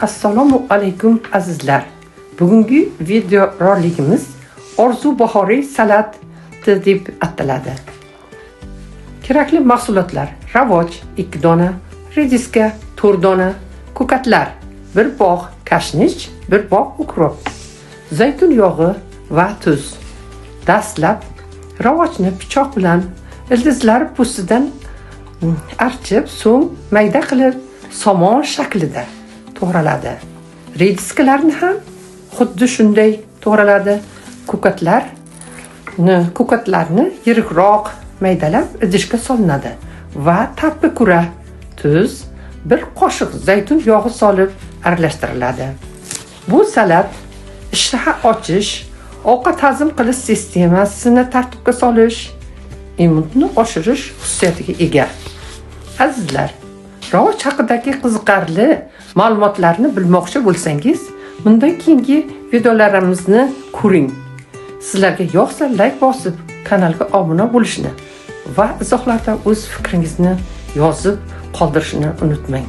Assalomu alaykum azizlar. Bugungi video roligimiz Orzu bahoriy salati deb ataladi. Kerakli mahsulotlar: ravoj 2 dona, rediska 4 dona, ko'katlar 1 bog', kashnich 1 bog' ukrop, zaytun yog'i va tuz. Dastlab ravojni pichoq bilan ildizlari po'stidan archib, so'ng mayda qilib somon shaklida to'g'raladi. Rediskalarni ham xuddi shunday to'g'raladi. Ko'katlarni yirikroq maydalab idishga solinadi va ta'bga ko'ra tuz, 1 qoshiq zaytun yog'i solib aralashtiriladi. Bu salat ishtaha ochish, ovqat hazm qilish sistemasini tartibga solish, immunni oshirish xususiyatiga ega. Azizlar, ravoj haqidagi qiziqarli ma'lumotlarni bilmoqchi bo'lsangiz, bundan keyingi videolarimizni ko'ring. Sizlarga yoqsa like bosib, kanalga obuna bo'lishni va izohlarda o'z fikringizni yozib qoldirishni unutmang.